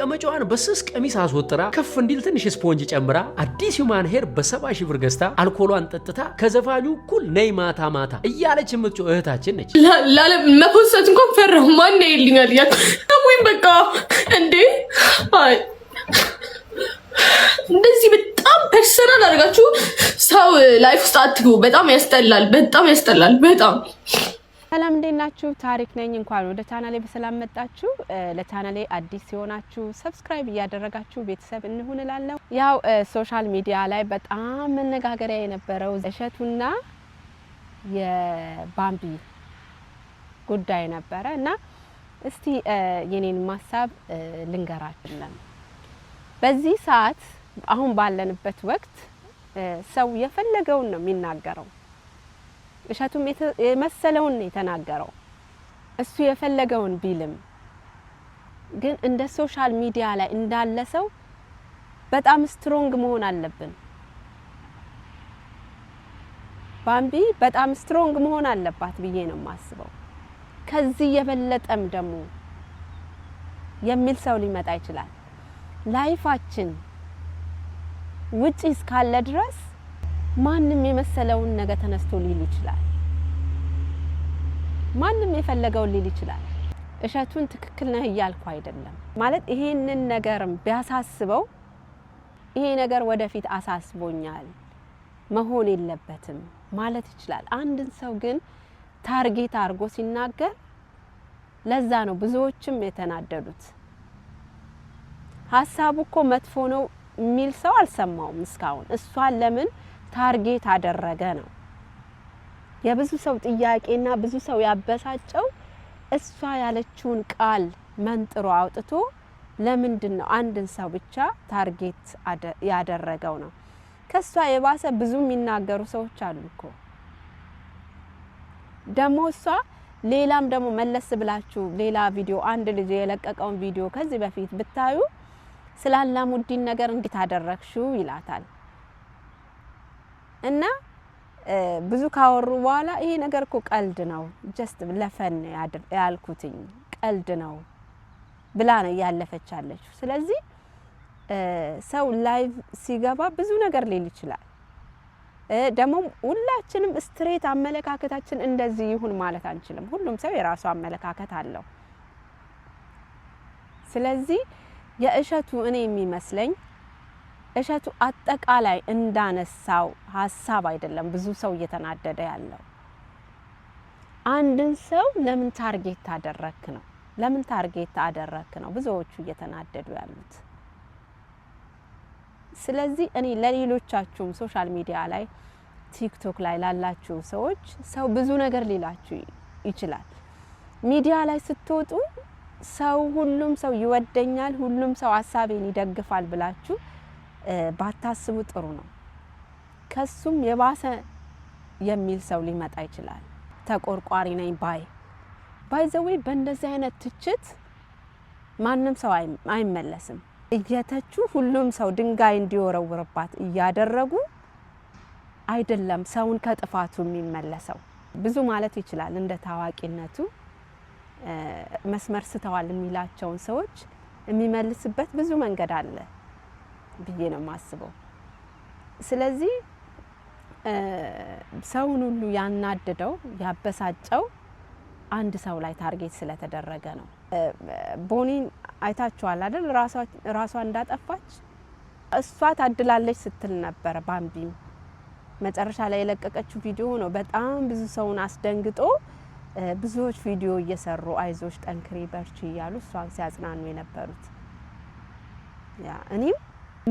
መቀመጫዋን በስስ ቀሚስ አስወጥራ፣ ከፍ እንዲል ትንሽ ስፖንጅ ጨምራ፣ አዲስ human hair በ70,000 ብር ገዝታ፣ አልኮሏን ጠጥታ ከዘፋኙ እኩል ነይ ማታ ማታ እያለች የምትጮህ እህታችን ነች። ላለ መፖሰት እንኳን ፈራሁ። ማን ያይልኛል እያልኩ ወይም በቃ እንዴ፣ አይ እንደዚህ በጣም personal አድርጋችሁ ሰው life ውስጥ አትግቡ። በጣም ያስጠላል። በጣም ያስጠላል። በጣም። ሰላም፣ እንዴት ናችሁ? ታሪክ ነኝ። እንኳን ወደ ቻናሌ በሰላም መጣችሁ። ለቻናሌ አዲስ ሲሆናችሁ subscribe እያደረጋችሁ ቤተሰብ እንሁን እላለሁ። ያው social media ላይ በጣም መነጋገሪያ የነበረው እሸቱና የባምቢ ጉዳይ ነበረ እና እስቲ የኔን ሀሳብ ልንገራችሁ። በዚህ ሰዓት አሁን ባለንበት ወቅት ሰው የፈለገውን ነው የሚናገረው። እሸቱም የመሰለውን ነው የተናገረው። እሱ የፈለገውን ቢልም ግን እንደ social media ላይ እንዳለ ሰው በጣም strong መሆን አለብን። ባምቢ በጣም strong መሆን አለባት ብዬ ነው የማስበው። ከዚህ የበለጠም ደግሞ የሚል ሰው ሊመጣ ይችላል። Life ኣችን ውጪ እስካለ ድረስ ማንም የመሰለውን ነገር ተነስቶ ሊል ይችላል። ማንም የፈለገውን ሊል ይችላል። እሸቱን ትክክል ነህ እያልኩ አይደለም። ማለት ይሄንን ነገርም ቢያሳስበው ይሄ ነገር ወደፊት አሳስቦኛል፣ መሆን የለበትም ማለት ይችላል። አንድን ሰው ግን target አድርጎ ሲናገር ለዛ ነው ብዙዎችም የተናደዱት። ሀሳቡ እኮ መጥፎ ነው የሚል ሰው አልሰማውም እስካሁን። እሷን ለምን target አደረገ ነው የብዙ ሰው ጥያቄና ብዙ ሰው ያበሳጨው። እሷ ያለችውን ቃል መንጥሮ አውጥቶ ለምንድን ነው አንድን ሰው ብቻ target ያደረገው ነው። ከሷ የባሰ ብዙ የሚናገሩ ሰዎች አሉ እኮ። ደግሞ እሷ ሌላም ደግሞ መለስ ብላችሁ ሌላ ቪዲዮ፣ አንድ ልጅ የለቀቀውን ቪዲዮ ከዚህ በፊት ብታዩ ስለ አላሙዲን ነገር እንዴት አደረግሽው ይላታል። እና ብዙ ካወሩ በኋላ ይሄ ነገር እኮ ቀልድ ነው፣ just ለ fun ያልኩትኝ ቀልድ ነው ብላ ነው እያለፈች ያለችው። ስለዚህ ሰው live ሲገባ ብዙ ነገር ሊል ይችላል። ደግሞ ሁላችንም straight አመለካከታችን እንደዚህ ይሁን ማለት አንችልም። ሁሉም ሰው የራሱ አመለካከት አለው። ስለዚህ የእሸቱ እኔ የሚመስለኝ እሸቱ አጠቃላይ እንዳነሳው ሀሳብ አይደለም ብዙ ሰው እየተናደደ ያለው። አንድን ሰው ለምን target አደረክ ነው። ለምን target አደረክ ነው ብዙዎቹ እየተናደዱ ያሉት። ስለዚህ እኔ ለሌሎቻችሁም social media ላይ፣ ቲክቶክ ላይ ላላችሁ ሰዎች፣ ሰው ብዙ ነገር ሊላችሁ ይችላል። ሚዲያ ላይ ስትወጡ ሰው ሁሉም ሰው ይወደኛል፣ ሁሉም ሰው ሀሳቤን ይደግፋል ብላችሁ ባታስቡ ጥሩ ነው። ከሱም የባሰ የሚል ሰው ሊመጣ ይችላል። ተቆርቋሪ ነኝ ባይ፣ by the way፣ በእንደዚህ አይነት ትችት ማንም ሰው አይመለስም። እየተቹ ሁሉም ሰው ድንጋይ እንዲወረውርባት እያደረጉ አይደለም ሰውን ከጥፋቱ የሚመለሰው። ብዙ ማለት ይችላል። እንደ ታዋቂነቱ መስመር ስተዋል የሚላቸውን ሰዎች የሚመልስበት ብዙ መንገድ አለ ብዬ ነው የማስበው። ስለዚህ ሰውን ሁሉ ያናደደው፣ ያበሳጨው አንድ ሰው ላይ target ስለተደረገ ነው። ቦኒን አይታችኋል አይደል? ራሷ እንዳጠፋች እሷ ታድላለች ስትል ነበረ። ባምቢም መጨረሻ ላይ የለቀቀችው ቪዲዮ ነው በጣም ብዙ ሰውን አስደንግጦ ብዙዎች ቪዲዮ እየሰሩ አይዞሽ፣ ጠንክሪ፣ በርቺ እያሉ እሷን ሲያጽናኑ የነበሩት። Yeah፣ እኔም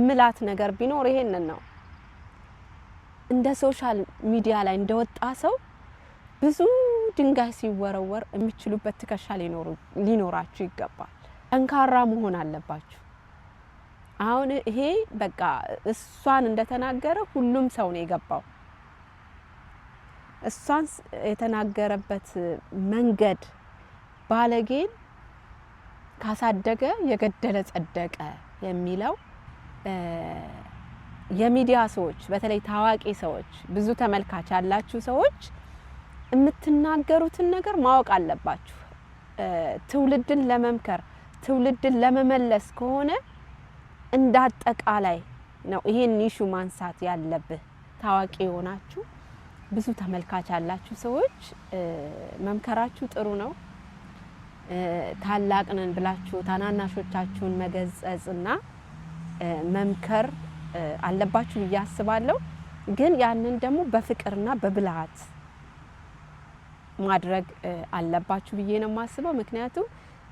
ምላት ነገር ቢኖር ይሄንን ነው። እንደ social media ላይ እንደወጣ ሰው ብዙ ድንጋይ ሲወረወር የምትችሉበት ትከሻ ሊኖራችሁ ይገባል። ጠንካራ መሆን አለባችሁ። አሁን ይሄ በቃ እሷን እንደተናገረ ሁሉም ሰው ነው የገባው። እሷን የተናገረበት መንገድ ባለጌን ካሳደገ የገደለ ጸደቀ የሚለው፣ የሚዲያ ሰዎች፣ በተለይ ታዋቂ ሰዎች፣ ብዙ ተመልካች ያላችሁ ሰዎች የምትናገሩትን ነገር ማወቅ አለባችሁ። ትውልድን ለመምከር፣ ትውልድን ለመመለስ ከሆነ እንዳጠቃላይ ነው ይሄን issue ማንሳት ያለብህ። ታዋቂ የሆናችሁ፣ ብዙ ተመልካች ያላችሁ ሰዎች መምከራችሁ ጥሩ ነው። ታላቅ ነን ብላችሁ ታናናሾቻችሁን መገሰጽና መምከር አለባችሁ ብዬ አስባለሁ። ግን ያንን ደግሞ በፍቅርና በብልሃት ማድረግ አለባችሁ ብዬ ነው የማስበው። ምክንያቱም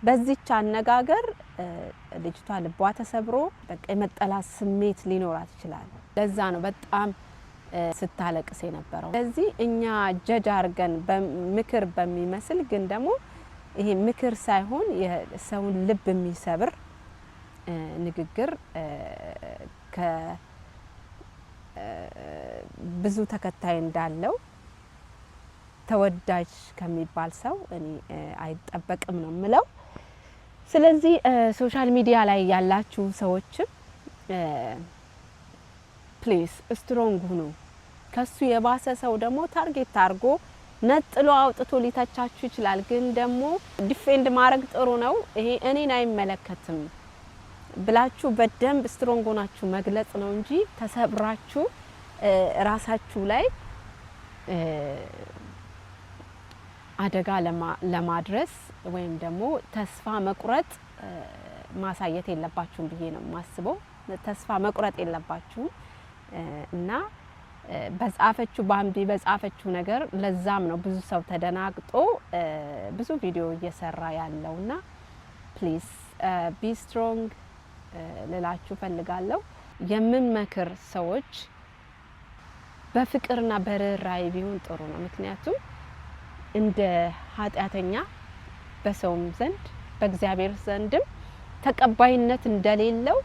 በዚች አነጋገር ልጅቷ ልቧ ተሰብሮ በቃ የመጠላት ስሜት ሊኖራት ይችላል። ለዛ ነው በጣም ስታለቅስ የነበረው። ስለዚህ እኛ judge አድርገን ምክር በሚመስል፣ ግን ደግሞ ይሄ ምክር ሳይሆን የሰውን ልብ የሚሰብር ንግግር ብዙ ተከታይ እንዳለው ተወዳጅ ከሚባል ሰው እኔ አይጠበቅም ነው የምለው። ስለዚህ social media ላይ ያላችሁ ሰዎችም please strong ሁኑ። ከሱ የባሰ ሰው ደግሞ target አድርጎ ነጥሎ አውጥቶ ሊተቻችሁ ይችላል። ግን ደግሞ defend ማድረግ ጥሩ ነው። ይሄ እኔን አይመለከትም ብላችሁ በደንብ strong ሆናችሁ መግለጽ ነው እንጂ ተሰብራችሁ ራሳችሁ ላይ አደጋ ለማድረስ ወይም ደግሞ ተስፋ መቁረጥ ማሳየት የለባችሁም ብዬ ነው የማስበው። ተስፋ መቁረጥ የለባችሁም እና በጻፈችው ባምቢ በጻፈችው ነገር ለዛም ነው ብዙ ሰው ተደናግጦ ብዙ ቪዲዮ እየሰራ ያለውና please be strong ልላችሁ ፈልጋለሁ። የምንመክር ሰዎች በፍቅርና በርህራሄ ቢሆን ጥሩ ነው። ምክንያቱም እንደ ኃጢአተኛ በሰውም ዘንድ በእግዚአብሔር ዘንድም ተቀባይነት እንደሌለው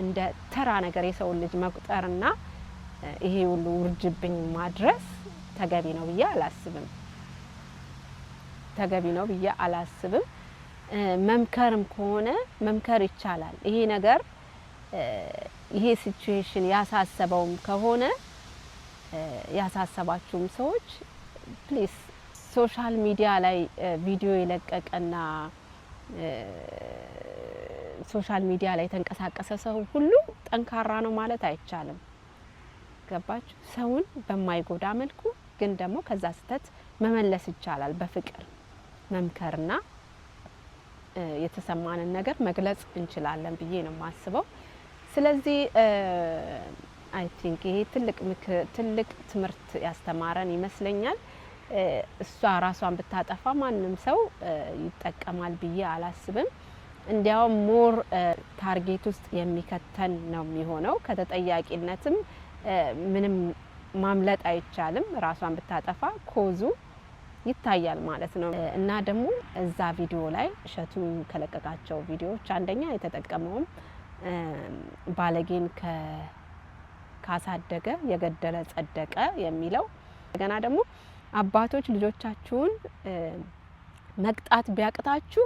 እንደ ተራ ነገር የሰውን ልጅ መቁጠርና ይሄ ሁሉ ውርጅብኝ ማድረስ ተገቢ ነው ብዬ አላስብም። ተገቢ ነው ብዬ አላስብም። መምከርም ከሆነ መምከር ይቻላል። ይሄ ነገር፣ ይሄ situation ያሳሰበውም ከሆነ፣ ያሳሰባችሁም ሰዎች please social media ላይ ቪዲዮ የለቀቀና social media ላይ የተንቀሳቀሰ ሰው ሁሉ ጠንካራ ነው ማለት አይቻልም። ገባችሁ? ሰውን በማይጎዳ መልኩ ግን ደግሞ ከዛ ስህተት መመለስ ይቻላል። በፍቅር መምከርና የተሰማንን ነገር መግለጽ እንችላለን ብዬ ነው የማስበው። ስለዚህ I think ይሄ ትልቅ ትልቅ ትምህርት ያስተማረን ይመስለኛል። እሷ ራሷን ብታጠፋ ማንም ሰው ይጠቀማል ብዬ አላስብም። እንዲያውም more target ውስጥ የሚከተን ነው የሚሆነው። ከተጠያቂነትም ምንም ማምለጥ አይቻልም። ራሷን ብታጠፋ cause ኡ ይታያል ማለት ነው። እና ደግሞ እዛ ቪዲዮ ላይ እሸቱ ከለቀቃቸው ቪዲዮዎች አንደኛ የተጠቀመውም ባለጌን ካሳደገ የገደለ ጸደቀ የሚለው፣ እንደገና ደግሞ አባቶች ልጆቻችሁን መቅጣት ቢያቅታችሁ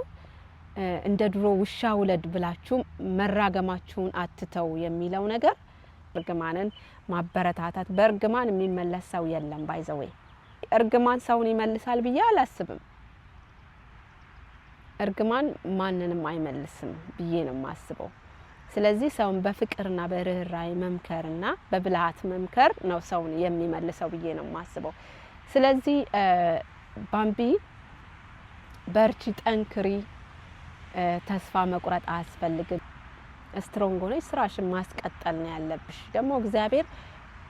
እንደ ድሮ ውሻ ውለድ ብላችሁ መራገማችሁን አትተው የሚለው ነገር እርግማንን ማበረታታት፣ በእርግማን የሚመለስ ሰው የለም። By the way እርግማን ሰውን ይመልሳል ብዬ አላስብም። እርግማን ማንንም አይመልስም ብዬ ነው የማስበው። ስለዚህ ሰውን በፍቅርና በርህራሄ መምከርና በብልሃት መምከር ነው ሰውን የሚመልሰው ብዬ ነው የማስበው። ስለዚህ ባምቢ በርቺ፣ ጠንክሪ፣ ተስፋ መቁረጥ አያስፈልግም። Strong ሆነሽ ስራሽን ማስቀጠል ነው ያለብሽ። ደግሞ እግዚአብሔር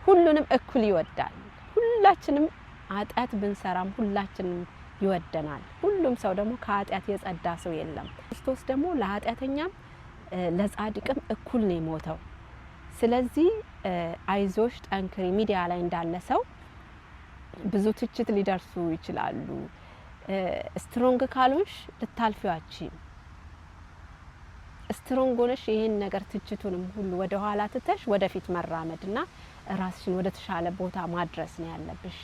ሁሉንም እኩል ይወዳል። ሁላችንም ኃጢአት ብንሰራም ሁላችንም ይወደናል። ሁሉም ሰው ደግሞ ከኃጢአት የጸዳ ሰው የለም። ክርስቶስ ደግሞ ለኃጢአተኛም ለጻድቅም እኩል ነው የሞተው። ስለዚህ አይዞሽ፣ ጠንክሪ። ሚዲያ ላይ እንዳለ ሰው ብዙ ትችት ሊደርሱ ይችላሉ። Strong ካልሆንሽ ልታልፊው አትችይም። Strong ሆነሽ ይህን ነገር ትችቱንም ሁሉ ወደ ኋላ ትተሽ ወደፊት መራመድና ራስሽን ወደ ተሻለ ቦታ ማድረስ ነው ያለብሽ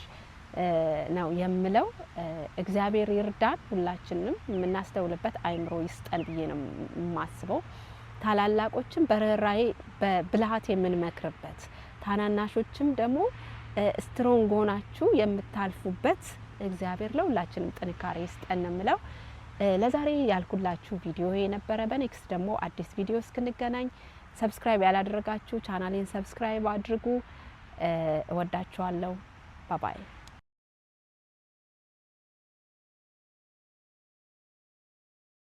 ነው የምለው። እግዚአብሔር ይርዳን፣ ሁላችንም የምናስተውልበት አይምሮ ይስጠን ብዬ ነው የማስበው። ታላላቆችም በርህራሄ በብልሃት የምንመክርበት፣ ታናናሾችም ደግሞ strong ሆናችሁ የምታልፉበት እግዚአብሔር ለሁላችንም ጥንካሬ ይስጠን ነው የምለው። ለዛሬ ያልኩላችሁ ቪዲዮ የነበረ። በ next ደግሞ አዲስ ቪዲዮ እስክንገናኝ subscribe ያላደረጋችሁ ቻናሌን subscribe አድርጉ። እወዳችኋለሁ። Bye bye።